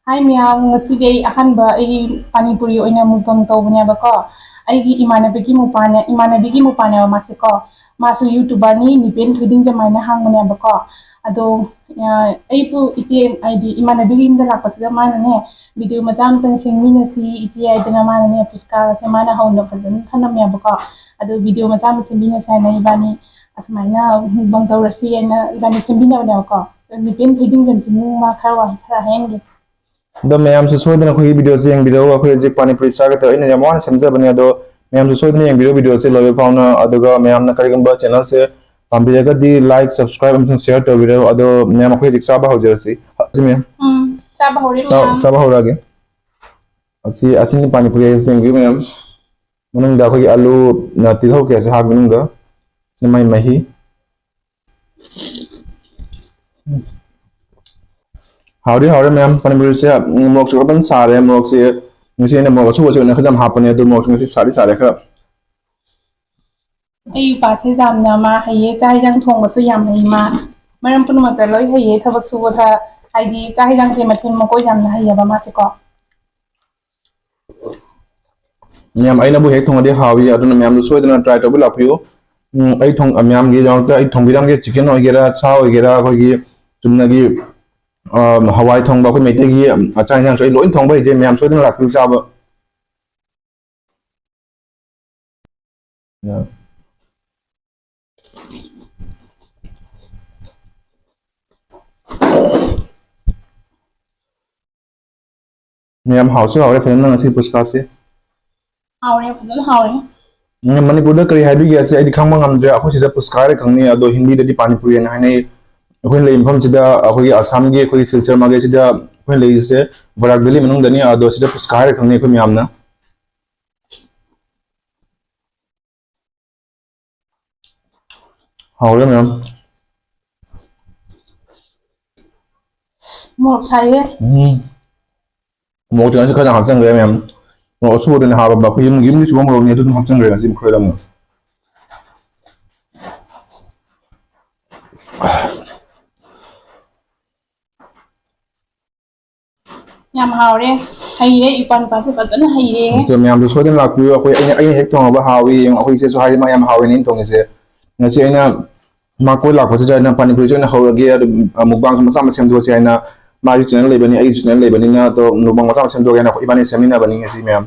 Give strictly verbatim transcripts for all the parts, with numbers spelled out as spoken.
ꯍꯥꯏ ꯃꯌꯥꯝ, ꯉꯁꯤꯗꯤ ꯑꯩ ꯑꯍꯥꯟꯕ ꯑꯩꯒꯤ ꯄꯥꯅꯤꯄꯨꯔꯤ ꯑꯣꯏꯅ mukbang ꯇꯧꯕꯅꯦꯕꯀꯣ꯫ ꯑꯩꯒꯤ ꯏꯃꯥꯟꯅꯕꯤꯒꯤ ꯃꯄꯥꯅꯦ, ꯏꯃꯥꯟꯅꯕꯤꯒꯤ ꯃꯄꯥꯅꯦꯕ ꯃꯥꯁꯦꯀꯣ꯫ ꯃꯥꯁꯨ YouTuberꯅꯤ, ꯅꯤꯄꯦꯟ ꯊꯣꯏꯗꯤꯡ ꯆꯃꯥꯏꯅ ꯍꯥꯡꯕꯅꯦꯕꯀꯣ꯫ ꯑꯗꯣ, ꯑ, ꯑꯩꯕꯨ ꯏꯆꯦ, ꯍꯥꯏꯗꯤ ꯏꯃꯥꯟꯅꯕꯤꯒꯤ ꯌꯨꯝꯗ ꯂꯥꯛꯄꯁꯤꯗ ꯃꯥꯅꯅꯦ, "video ꯃꯆꯥ ꯑꯃꯇꯪ ꯁꯦꯝꯃꯤꯟꯅꯁꯤ ꯏꯆꯦ" ꯍꯥꯏꯗꯅ ꯃꯥꯅꯅꯦ, ꯐꯨꯆꯀꯥꯒꯁꯦ ꯃꯥꯅ ꯍꯧꯅ ꯐꯖꯅ ꯊꯝꯂꯝꯃꯦꯕꯀꯣ꯫ ꯑꯗꯣ video ꯃꯆꯥ ꯑꯃ ꯁꯦꯝꯃꯤꯟꯅꯁꯤ ꯍꯥꯏꯅ ꯏꯕꯥꯅꯤ ꯑꯁꯨꯃꯥꯏꯅ mukbang ꯇꯧꯔꯁꯤ ꯍꯥꯏꯅ ꯏꯕꯥꯅꯤ ꯁꯦꯝꯃꯤꯟꯅꯕꯅꯦꯕꯀꯣ꯫ ꯅꯤꯄꯦꯟ ꯊꯣꯏꯗꯤꯡ ꯆꯃꯥꯏ ꯈꯔ ꯋꯥꯍꯩ ꯈꯔ ꯍꯥꯏꯍꯟꯒꯦ꯫ ꯑꯗꯣ ꯃꯌꯥꯝꯁꯨ ꯁꯣꯏꯗꯅ ꯑꯩꯈꯣꯏꯒꯤ videoꯁꯦ ꯌꯦꯡꯕꯤꯔꯛꯎ꯫ ꯑꯩꯈꯣꯏ ꯍꯧꯖꯤꯛ ꯄꯥꯅꯤꯄꯨꯔꯤ ꯆꯥꯒꯦ ꯇꯧꯔꯦ꯫ ꯑꯩꯅ ꯌꯥꯝ ꯋꯥꯅ ꯁꯦꯝꯖꯕꯅꯦ, ꯑꯗꯣ ꯃꯌꯥꯝꯁꯨ ꯁꯣꯏꯗꯅ ꯌꯦꯡꯕꯤꯔꯛꯎ videoꯁꯦ ꯂꯣꯏꯕ ꯐꯥꯎꯅ꯫ ꯑꯗꯨꯒ ꯃꯌꯥꯝꯅ ꯀꯔꯤꯒꯨꯝꯕ channelꯁꯦ ꯄꯥꯝꯕꯤꯔꯒꯗꯤ like, subscribe ꯑꯃꯁꯨꯡ share ꯇꯧꯕꯤꯔꯛꯎ꯫ ꯑꯗꯣ ꯃꯌꯥꯝ, ꯑꯩꯈꯣꯏ ꯍꯧꯖꯤꯛ ꯆꯥꯕ ꯍꯧꯖꯔꯁꯤ꯫ ꯁꯤ ꯃꯌꯥꯝ꯫ ꯎꯝ, ꯆꯥꯕ ꯍꯧꯔꯦ ꯆꯥ-, ꯃꯌꯥꯝ꯫ ꯆꯥꯕ ꯍꯧꯔꯛꯑꯒꯦ꯫ ꯑꯁꯤ, ꯑꯁꯤꯅꯤ ꯄꯥꯅꯤꯄꯨꯔꯤ ꯍꯥꯏꯁꯦ, ꯌꯦꯡꯕꯤꯌꯨ ꯃꯌꯥꯝ꯫ ꯃꯅꯨꯡꯗ ꯑꯩꯈꯣꯏꯒꯤ ꯑꯂꯨ, ꯇꯤꯜꯍꯧ ꯀꯩꯀꯥꯁꯦ ꯍꯥꯞꯄ ꯃꯅꯨꯡꯗ꯫ ꯁꯤ ꯃꯥꯏ ꯃꯍꯤ꯫ ꯍꯥꯎꯗꯤ ꯍꯥꯎꯔꯦ ꯃꯌꯥꯝ, ꯄꯥꯅꯤꯄꯨꯔꯤꯁꯦ꯫ ꯎꯝ, ꯃꯣꯔꯣꯛꯁꯨ ꯐꯖꯅ ꯁꯥꯔꯦ꯫ ꯃꯣꯔꯣꯛꯁꯦ ꯉꯁꯤ ꯑꯩꯅ ꯃꯣꯔꯣꯛ ꯑꯁꯨꯕꯁꯦ ꯑꯣꯏꯅ ꯈꯔ ꯌꯥꯝ ꯍꯥꯞꯄꯅꯦ, ꯑꯗꯨ ꯃꯣꯔꯣꯛꯁꯦ ꯉꯁꯤ ꯁꯥꯗꯤ ꯁꯥꯔꯦ ꯈꯔ꯫ ꯑꯩ ꯏꯄꯥꯁꯦ ꯌꯥꯝꯅ ꯃꯥ ꯍꯩꯌꯦ, ꯆꯥꯛ ꯍꯦꯟꯖꯥꯡ ꯊꯣꯡꯕꯁꯨ ꯌꯥꯝ ꯍꯩ ꯃꯥ꯫ ꯃꯔꯝ ꯄꯨꯝꯅꯃꯛꯇ ꯂꯣꯏ ꯍꯩꯌꯦ, ꯊꯕꯛ ꯁꯨꯕꯗ, ꯍꯥꯏꯗꯤ ꯆꯥꯛ ꯍꯦꯟꯖꯥꯡꯁꯦ ꯃꯊꯦꯜ ꯃꯀꯣꯏ ꯌꯥꯝꯅ ꯍꯩꯌꯦꯕ ꯃꯥꯁꯦꯀꯣ꯫ ꯃꯌꯥꯝ, ꯑꯩꯅꯕꯨ ꯍꯦꯛ ꯊꯣꯡꯉꯗꯤ ꯍꯥꯎꯏ, ꯑꯗꯨꯅ ꯃꯌꯥꯝꯁꯨ ꯁꯣꯏꯗꯅ try ꯇꯧꯕ ꯂꯥꯛꯄꯤꯌꯨ꯫ ꯎꯝ, ꯑꯩ ꯊꯣꯡ-, ꯃꯌꯥꯝꯒꯤꯗꯃꯛꯇ ꯑꯩ ꯊꯣꯡꯕꯤꯔꯝꯒꯦ, chicken ꯑꯣꯏꯒꯦꯔꯥ, ꯁꯥ ꯑꯣꯏꯒꯦꯔꯥ, ꯑꯩꯈꯣꯏꯒꯤ ꯆꯨꯝꯅꯒꯤ, ꯑ, ꯍꯋꯥꯏ ꯊꯣꯡꯕ, ꯑꯩꯈꯣꯏ ꯃꯩꯇꯩꯒꯤ, ꯎꯝ, ꯆꯥꯛ ꯏꯟꯁꯥꯡꯁꯨ ꯑꯩ ꯂꯣꯏ ꯊꯣꯡꯕ ꯍꯩꯖꯩ, ꯃꯌꯥꯝ ꯁꯣꯏꯗꯅ ꯂꯥꯛꯄꯤꯌꯨ ꯆꯥꯕ꯫ ꯌꯥ꯫ ꯃꯌꯥꯝ, ꯍꯥꯎꯁꯨ ꯍꯥꯎꯔꯦ ꯐꯖꯅ ꯉꯁꯤ ꯄꯨꯁꯀꯥꯁꯦ꯫ ꯍꯥꯎꯔꯦ, ꯐꯖꯅ ꯍꯥꯎꯔꯦ꯫ ꯎꯝ, ꯃꯅꯤꯄꯨꯔꯗ ꯀꯔꯤ ꯍꯥꯏꯕꯤꯒꯦ ꯍꯥꯏꯁꯦ ꯑꯩꯗꯤ ꯈꯪꯕ ꯉꯝꯗ꯭ꯔꯦ꯫ ꯑꯩꯈꯣꯏ ꯁꯤꯗ ꯄꯨꯁꯀꯥ ꯍꯥꯏꯔ ꯈꯪꯅꯩ, ꯑꯗꯣ ꯍꯤꯟꯗꯤꯗꯗꯤ ꯄꯥꯅꯤꯄꯨꯔꯤ ꯍꯥꯏꯅ ꯍꯥꯏꯅꯩ꯫ ꯑꯩꯈꯣꯏꯅ ꯂꯩ ꯃꯐꯝꯁꯤꯗ, ꯑꯩꯈꯣꯏꯒꯤ ꯑꯁꯥꯝꯒꯤ ꯑꯩꯈꯣꯏꯒꯤ ꯁꯤꯜꯆꯔ marketꯁꯤꯗ ꯑꯩꯈꯣꯏꯅ ꯂꯩꯔꯤꯁꯦ ꯕꯔꯥꯛ valley ꯃꯅꯨꯡꯗꯅꯤ, ꯑꯗꯣ ꯁꯤꯗ ꯄꯨꯁꯀꯥ ꯍꯥꯏꯔ ꯈꯪꯅꯩ ꯑꯩꯈꯣꯏ ꯃꯌꯥꯝꯅ꯫ ꯍꯥꯎꯔꯦ ꯃꯌꯥꯝ꯫ ꯃꯣꯔꯣꯛ ꯁꯥꯏꯍꯦ꯫ ꯎꯝ꯫ ꯃꯣꯔꯣꯛ ꯆꯪꯉꯁꯨ ꯈꯔ ꯌꯥꯝ ꯍꯥꯞꯆꯤꯟꯈ꯭ꯔꯦ ꯃꯌꯥꯝ꯫ ꯃꯣꯔꯣꯛ ꯑꯁꯨꯕꯗꯨꯅꯦ ꯍꯥꯞꯄꯕ꯫ ꯑꯩꯈꯣꯏ ꯌꯨꯝ, ꯌꯨꯝꯒꯤ ꯆꯨꯕ ꯃꯣꯔꯣꯛꯅꯦ, ꯑꯗꯨ ꯑꯗꯨꯝ ꯍꯥꯞꯆꯤꯟꯈ꯭ꯔꯦ ꯉꯁꯤ ꯈꯔ ꯌꯥꯝꯅ꯫ ꯌꯥꯝ ꯍꯥꯎꯔꯦ꯫ ꯍꯩꯔꯦ, ꯏꯄꯥ ꯅꯨꯄꯥꯁꯦ ꯐꯖꯅ ꯍꯩꯔꯦ꯫ ꯑꯗꯣ ꯃꯌꯥꯝꯁꯨ ꯁꯣꯏꯗꯅ ꯂꯥꯛꯄꯤꯌꯨ꯫ ꯑꯩꯈꯣꯏ, ꯑꯩꯅ, ꯑꯩꯅ ꯍꯦꯛ ꯊꯣꯡꯉꯕ ꯍꯥꯎꯏ ꯌꯦꯡꯉꯨ꯫ ꯑꯩꯈꯣꯏ ꯏꯆꯦꯁꯨ ꯍꯥꯏꯔꯤ ꯃꯥ ꯌꯥꯝ ꯍꯥꯎꯋꯦꯅ ꯑꯩꯅ ꯊꯣꯡꯉꯤꯁꯦ꯫ ꯉꯁꯤ ꯑꯩꯅ ꯃꯥ ꯀꯣꯏ ꯂꯥꯛꯄꯁꯤꯗ ꯑꯩꯅ ꯄꯥꯅꯤꯄꯨꯔꯤꯁꯨ ꯑꯣꯏꯅ ꯍꯧꯔꯒꯦ, ꯑꯗꯨꯝ mukbang ꯃꯆꯥ ꯑꯃ ꯁꯦꯝꯗꯣꯛꯁꯦ ꯍꯥꯏꯅ꯫ ꯃꯥꯒꯤ channel ꯂꯩꯕꯅꯤ, ꯑꯩꯒꯤ channel ꯂꯩꯕꯅꯤꯅ, ꯑꯗꯣ mukbang ꯃꯆꯥ ꯑꯃ ꯁꯦꯝꯗꯣꯛꯑꯒꯦ ꯍꯥꯏꯅ ꯑꯩꯈꯣꯏ ꯏꯕꯥꯅꯤ ꯁꯦꯝꯃꯤꯟꯅꯕꯅꯤ ꯉꯁꯤ ꯃꯌꯥꯝ꯫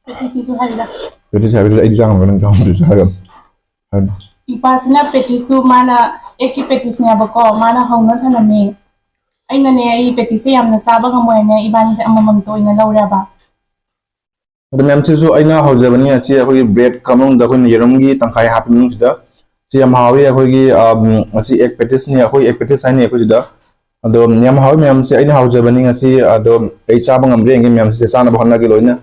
ꯄꯦꯇꯤꯁꯤꯁꯨ ꯍꯩꯔꯦ꯫ ꯄꯦꯇꯤꯁ ꯍꯥꯏꯕꯗꯨꯗ ꯑꯩꯗꯤ ꯆꯥ ꯉꯝꯃꯣꯏ, ꯅꯪ ꯆꯥ ꯉꯝꯗ꯭ꯔꯗꯤ ꯆꯥ ꯉꯝꯃꯣꯏ꯫ ꯍꯥꯏꯅ꯫ ꯏꯄꯥꯁꯤꯅ ꯄꯦꯇꯤꯁꯁꯨ ꯃꯥꯅ ꯑꯦꯛꯀꯤ ꯄꯦꯇꯤꯁꯅꯦꯕꯀꯣ, ꯃꯥꯅ ꯍꯧꯅ ꯊꯅꯝꯃꯤ꯫ ꯑꯩꯅꯅꯦ, ꯑꯩ ꯄꯦꯇꯤꯁꯁꯦ ꯌꯥꯝꯅ ꯆꯥꯕ ꯉꯝꯃꯣꯏꯅ ꯏꯕꯥꯅꯤꯁꯦ ꯑꯃꯃꯝꯇ ꯑꯣꯏꯅ ꯂꯧꯔꯦꯕ꯫ ꯑꯗꯨ ꯃꯌꯥꯝꯁꯤꯁꯨ ꯑꯩꯅ ꯍꯧꯖꯕꯅꯤ꯫ ꯑꯁꯤ ꯑꯩꯈꯣꯏꯒꯤ bread ꯀ ꯃꯅꯨꯡꯗ ꯑꯩꯈꯣꯏꯅ ꯌꯦꯔꯨꯝꯒꯤ ꯇꯪꯈꯥꯏ ꯍꯥꯞꯄ ꯃꯅꯨꯡꯁꯤꯗ ꯁꯤ ꯌꯥꯝ ꯍꯥꯎꯋꯤ꯫ ꯑꯩꯈꯣꯏꯒꯤ, ꯑꯝ, ꯑꯁꯤ egg patties ꯅꯤ, ꯑꯩꯈꯣꯏ egg patties ꯍꯥꯏꯅꯩ ꯑꯩꯈꯣꯏ ꯁꯤꯗ꯫ ꯑꯗꯣ ꯌꯥꯝ ꯍꯥꯎꯋꯤ ꯃꯌꯥꯝꯁꯦ, ꯑꯩꯅ ꯍꯧꯖꯕꯅꯤ ꯉꯁꯤ꯫ ꯑꯗꯣ ꯑꯩ ꯆꯥꯕ ꯉꯝꯕ꯭ꯔꯥ ꯌꯦꯡꯒꯦ ꯃꯌꯥꯝꯁꯦ, ꯆꯥꯅꯕ ꯍꯣꯠꯅꯒꯦ ꯂꯣꯏꯅ꯫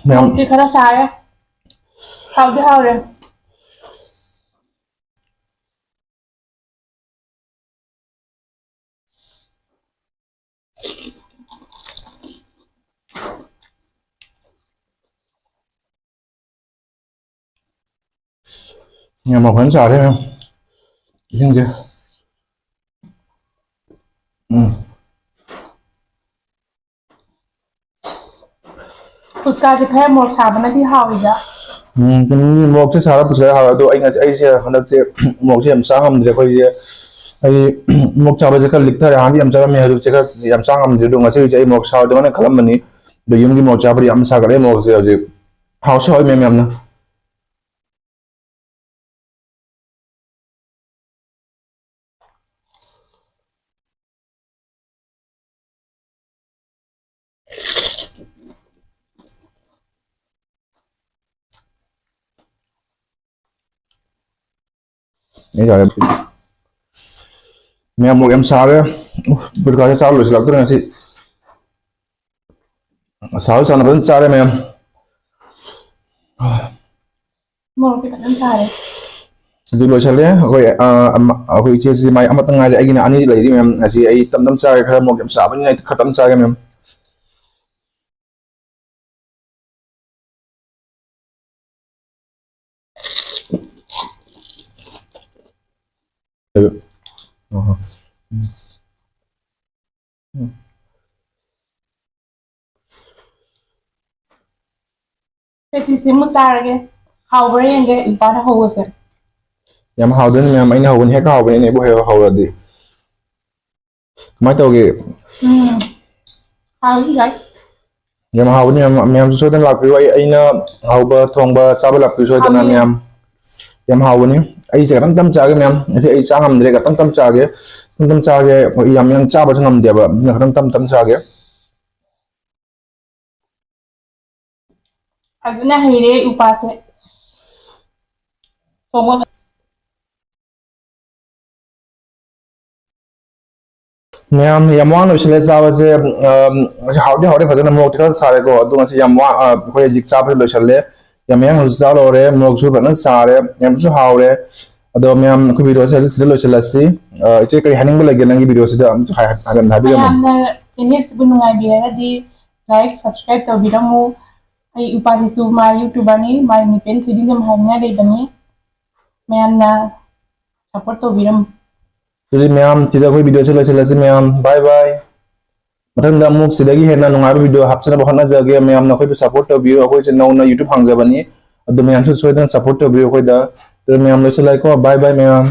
ꯃꯌꯥꯝ ꯃꯣꯔꯣꯛꯇꯤ ꯈꯔ ꯁꯥꯔꯦ꯫ ꯍꯥꯎꯗꯤ ꯍꯥꯎꯔꯦ꯫ ꯌꯥꯝ ꯐꯖꯅ ꯆꯥꯔꯦ ꯃꯌꯥꯝ꯫ ꯏꯁꯤꯡꯁꯦ꯫ ꯎꯝ꯫ ꯐꯨꯁꯀꯥꯁꯦ ꯈꯔ ꯃꯣꯔꯣꯛ ꯁꯥꯕꯅꯗꯤ ꯍꯥꯎꯋꯤꯗ꯫ ꯎꯝ, ꯆꯨꯝꯃꯤ, ꯃꯣꯔꯣꯛꯁꯦ ꯁꯥꯔ ꯄꯨꯁꯤꯜꯂꯦ ꯍꯥꯎꯋꯦ꯫ ꯑꯗꯣ ꯑꯩ ꯉꯁꯤ, ꯑꯩꯁꯦ ꯍꯟꯗꯛꯁꯦ ꯃꯣꯔꯣꯛꯁꯦ ꯌꯥꯝ ꯆꯥ ꯉꯝꯗ꯭ꯔꯦ꯫ ꯑꯩꯈꯣꯏꯁꯦ, ꯑꯩ ꯃꯣꯔꯣꯛ ꯆꯥꯕꯁꯦ ꯈꯔ ꯂꯤꯛꯊꯔꯦ꯫ ꯍꯥꯟꯅꯗꯤ ꯌꯥꯝ ꯆꯥꯔꯝꯃꯦ, ꯍꯧꯖꯤꯛꯁꯦ ꯈꯔ ꯌꯥꯝ ꯆꯥ ꯉꯝꯗ꯭ꯔꯦ꯫ ꯑꯗꯣ ꯉꯁꯤꯁꯦ ꯑꯩ ꯃꯣꯔꯣꯛ ꯁꯥꯔꯣꯏꯗ꯭ꯔꯅ ꯈꯜꯂꯝꯕꯅꯤ꯫ ꯑꯗꯣ ꯌꯨꯝꯒꯤ ꯃꯣꯔꯣꯛ ꯆꯥꯕꯗꯤ ꯌꯥꯝ ꯁꯥꯒꯠꯂꯦ ꯃꯣꯔꯣꯛꯁꯦ ꯍꯧꯖꯤꯛ꯫ ꯍꯥꯎꯁꯨ ꯍꯥꯎꯋꯤ ꯃꯌꯥꯝ ꯌꯥꯝꯅ꯫ ꯑꯩ ꯌꯥꯔꯦ꯫ ꯃꯌꯥꯝ ꯃꯣꯔꯣꯛ ꯌꯥꯝ ꯁꯥꯔꯦ꯫ ꯎꯐ, ꯄꯨꯔꯀꯥꯁꯦ ꯆꯥꯕ ꯂꯣꯏꯁꯤꯜꯂꯛꯇ꯭ꯔꯦ ꯉꯁꯤ꯫ ꯁꯥꯁꯨ ꯁꯥꯅ ꯐꯖꯅ ꯆꯥꯔꯦ ꯃꯌꯥꯝ꯫ ꯃꯣꯔꯣꯛꯇꯤ ꯐꯖꯅ ꯁꯥꯔꯦ꯫ ꯑꯗꯨ ꯂꯣꯏꯁꯜꯂꯦ꯫ ꯑꯩꯈꯣꯏ, ꯑ, ꯑꯃ-, ꯑꯩꯈꯣꯏ ꯏꯆꯦꯁꯤ ꯃꯥꯏ ꯑꯃꯇꯪ ꯉꯥꯏꯔꯦ꯫ ꯑꯩꯒꯤꯅ ꯑꯅꯤ ꯂꯩꯔꯤ ꯃꯌꯥꯝ꯫ ꯉꯁꯤ ꯑꯩ ꯇꯞ ꯇꯞ ꯆꯥꯔꯦ꯫ ꯈꯔ ꯃꯣꯔꯣꯛ ꯌꯥꯝ ꯆꯥꯕꯅꯤꯅ ꯑꯩ ꯈꯔ ꯇꯞ ꯆꯥꯔꯒꯦ ꯃꯌꯥꯝ꯫ ꯄꯦꯇꯤꯁꯤꯃ ꯆꯥꯔꯒꯦ꯫ ꯍꯥꯎꯕ꯭ꯔꯥ ꯌꯦꯡꯒꯦ, ꯏꯄꯥꯅ ꯍꯧꯕꯁꯦ꯫ ꯌꯥꯝ ꯍꯥꯎꯗꯣꯏꯅꯤ ꯃꯌꯥꯝ, ꯑꯩꯅ ꯍꯧꯕꯅ ꯍꯦꯛ ꯍꯥꯎꯕꯅꯤꯅꯦ, ꯏꯕꯨ ꯍꯦꯛ ꯍꯧꯔꯗꯤ꯫ ꯀꯃꯥꯏꯅ ꯇꯧꯒꯦ? ꯎꯝ, ꯍꯥꯎꯏ, ꯌꯥꯏ꯫ ꯌꯥꯝ ꯍꯥꯎꯕꯅꯤ ꯃꯌꯥꯝ, ꯃꯌꯥꯝꯁꯨ ꯁꯣꯏꯗꯅ ꯂꯥꯛꯄꯤꯌꯨ꯫ ꯑꯩ, ꯑꯩꯅ ꯍꯧꯕ ꯊꯣꯡꯕ ꯆꯥꯕ ꯂꯥꯛꯄꯤꯌꯨ ꯁꯣꯏꯗꯅ ꯍꯥꯎꯏ꯫ ꯃꯌꯥꯝ꯫ ꯌꯥꯝ ꯍꯥꯎꯕꯅꯤ꯫ ꯑꯩꯁꯦ ꯈꯤꯇꯪ ꯇꯞ ꯆꯥꯒꯦ ꯃꯌꯥꯝ, ꯉꯁꯤ ꯑꯩ ꯆꯥ ꯉꯝꯗ꯭ꯔꯦ, ꯈꯤꯇꯪ ꯇꯞ ꯆꯥꯒꯦ꯫ ꯈꯤꯇꯪ ꯇꯞ ꯆꯥꯒꯦ꯫ ꯌꯥꯝ, ꯌꯥꯝ ꯆꯥꯕꯁꯨ ꯉꯝꯗꯦꯕ, ꯑꯗꯨꯅ ꯈꯤꯇꯪ ꯇꯞ ꯇꯞ ꯆꯥꯒꯦ꯫ ꯐꯖꯅ ꯍꯩꯔꯦ ꯎꯄꯥꯁꯦ꯫ ꯊꯣꯡꯕ ꯃꯌꯥꯝ ꯌꯥꯝ ꯋꯥꯅ ꯂꯣꯏꯁꯤꯜꯂꯦ ꯆꯥꯕꯁꯦ꯫ ꯑꯝ, ꯉꯁꯤ ꯍꯥꯎꯗꯤ ꯍꯥꯎꯔꯦ, ꯐꯖꯅ ꯃꯣꯔꯣꯛꯇꯤ ꯈꯔ ꯁꯥꯔꯦꯀꯣ꯫ ꯑꯗꯣ ꯉꯁꯤ ꯌꯥꯝ ꯋꯥ-, ꯑ, ꯑꯩꯈꯣꯏ ꯍꯧꯖꯤꯛ ꯆꯥꯕꯁꯦ ꯂꯣꯏꯁꯤꯜꯂꯦ꯫ ꯌꯥꯝ ꯃꯌꯥꯝ ꯍꯧꯖꯤꯛ ꯆꯥ ꯂꯣꯏꯔꯦ, ꯃꯣꯔꯣꯛꯁꯨ ꯐꯖꯅ ꯁꯥꯔꯦ, ꯌꯥꯝꯁꯨ ꯍꯥꯎꯔꯦ꯫ ꯑꯗꯣ ꯃꯌꯥꯝ, ꯑꯩꯈꯣꯏ video ꯁꯦ ꯁꯤꯗ ꯂꯣꯏꯁꯤꯜꯂꯁꯤ꯫ ꯑ, ꯏꯆꯦ, ꯀꯔꯤ ꯍꯥꯏꯅꯤꯡꯕ ꯂꯩꯒꯦ ꯅꯪꯒꯤ video ꯁꯤꯗ? ꯑꯝꯇ ꯍꯥꯏ-, ꯍꯥꯏꯕꯤꯔꯝꯃꯣ꯫ ꯃꯌꯥꯝꯅ channel ꯁꯤꯕꯨ ꯅꯨꯡꯉꯥꯏꯕꯤꯔꯒꯗꯤ like, subscribe ꯇꯧꯕꯤꯔꯝꯃꯨ꯫ ꯑꯩ ꯎꯄꯥꯁꯤꯁꯨ ꯃꯥ YouTuber ꯅꯤ, ꯃꯥꯒꯤ ꯃꯤꯡ ꯄꯦꯟ ꯊꯣꯏꯗꯤꯡꯖꯝ ꯍꯥꯏꯅꯤꯡꯉꯥꯏ ꯂꯩꯕꯅꯤ꯫ ꯃꯌꯥꯝꯅ support ꯇꯧꯕꯤꯔꯝꯃꯨ꯫ ꯑꯗꯨꯗꯤ ꯃꯌꯥꯝ, ꯁꯤꯗ ꯑꯩꯈꯣꯏ video ꯁꯦ ꯂꯣꯏꯁꯤꯜꯂꯁꯤ ꯃꯌꯥꯝ꯫ Bye bye꯫ ꯃꯊꯪꯗ ꯑꯃꯨꯛ ꯁꯤꯗꯒꯤ ꯍꯦꯟꯅ ꯅꯨꯡꯉꯥꯏꯕ video ꯍꯥꯞꯆꯅꯕ ꯍꯣꯠꯅꯖꯒꯦ꯫ ꯃꯌꯥꯝꯅ ꯑꯩꯈꯣꯏꯕꯨ support ꯇꯧꯕꯤꯌꯨ꯫ ꯑꯩꯈꯣꯏꯁꯦ ꯅꯧꯅ YouTube ꯍꯥꯡꯖꯕꯅꯤ꯫ ꯑꯗꯨ ꯃꯌꯥꯝꯁꯨ ꯁꯣꯏꯗꯅ support ꯇꯧꯕꯤꯌꯨ ꯑꯩꯈꯣꯏꯗ꯫ ꯑꯗꯨ ꯃꯌꯥꯝ ꯂꯣꯏꯁꯤꯜꯂꯦꯀꯣ꯫ Bye bye ꯃꯌꯥꯝ꯫